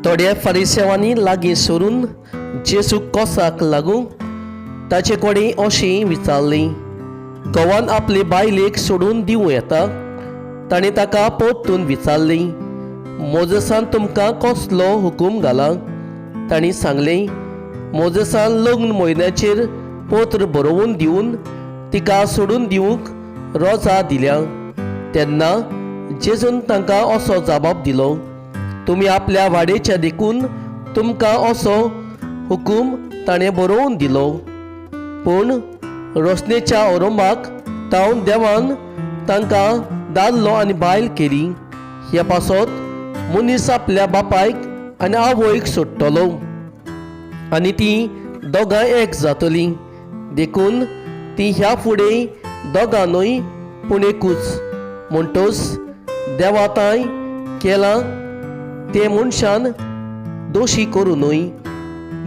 थोड्या फारिसेवांनी लागीं सरून जेजूक कोसाक लागूंक ताचे कडेन अशें विचारलें, घोवान आपले बायलेक सोडून दिवं येता? ताणें ताका परतून विचारलें, मोजसान तुमकां कसलो हुकूम घाला? तांणी सांगलें, मोजसान लग्न म्हयन्याचेर पत्र बरोवन दिवन तिका सोडून दिवंक रोजा दिल्या. तेन्ना जेजून तांकां असो जबाब दिलो, तुमी आपल्या वाडेच्या देखून तुमकां असो हुकूम ताणें बरोवन दिलो. पूण रोसणेच्या औरंबाक तावन देवान तांकां दादलो आनी बायल केली. हे पासत मनीस आपल्या बापायक आनी आवयक सोडटलो आनी तीं दोगांय एक जातलीं. देखून तीं ह्या फुडें दोगां न्हय पूण एकूच. म्हणटच देवा तांय केलां तें मनशान दोशी करूं न्हय.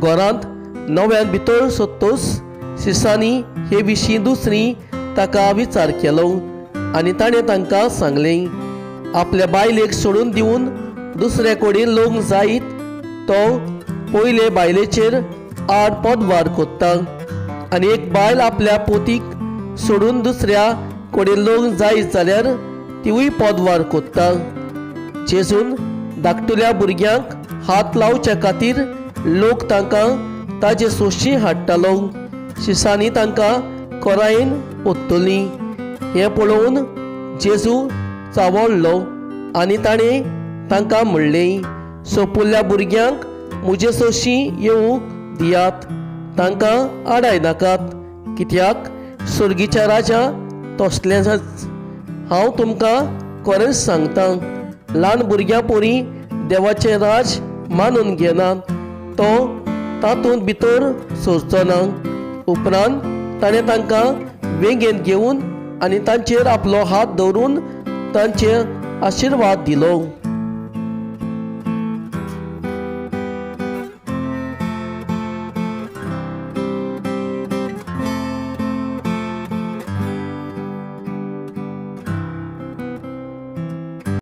घरांत नव्यान भितर सोदतच शिसांनी हे विशीं दुसरी ताका विचार केलो आनी ताणें तांकां सांगलें, आपल्या बायलेक सोडून दिवन दुसरे कडेन लग्न जायत तो पयले बायलेचेर आड पदवार कोत्ता आनी एक बायल आपल्या पोतीक सोडून दुसऱ्या कडेन लग्न जायत जाल्यार तिवूय पदवार कोत्ता. जेजून धाकटुल्या भुरग्यांक हात लावच्या खातीर लोक तांकां ताजे सोशी हाडटालो. शिसांनी तांकां कोरायेन पोत्तली. हें पळोवन जेजू चावडलो आनी ताणें तांकां म्हणलें, सोपुल्ल्या भुरग्यांक म्हजे सोशी येवंक दियात, तांकां आडाय नाकात, कित्याक सर्गीच्या राजा तसलेंच. हांव तुमकां खरेंच सांगता, ल्हान भुरग्यां पोरी देवाचें राज मानून घेना तो तातूंत भितर सरचो ना. उपरांत ताणें तांकां वेंगेंत घेवन आनी तांचेर आपलो हात दवरून तांचेर आशिर्वाद दिलो.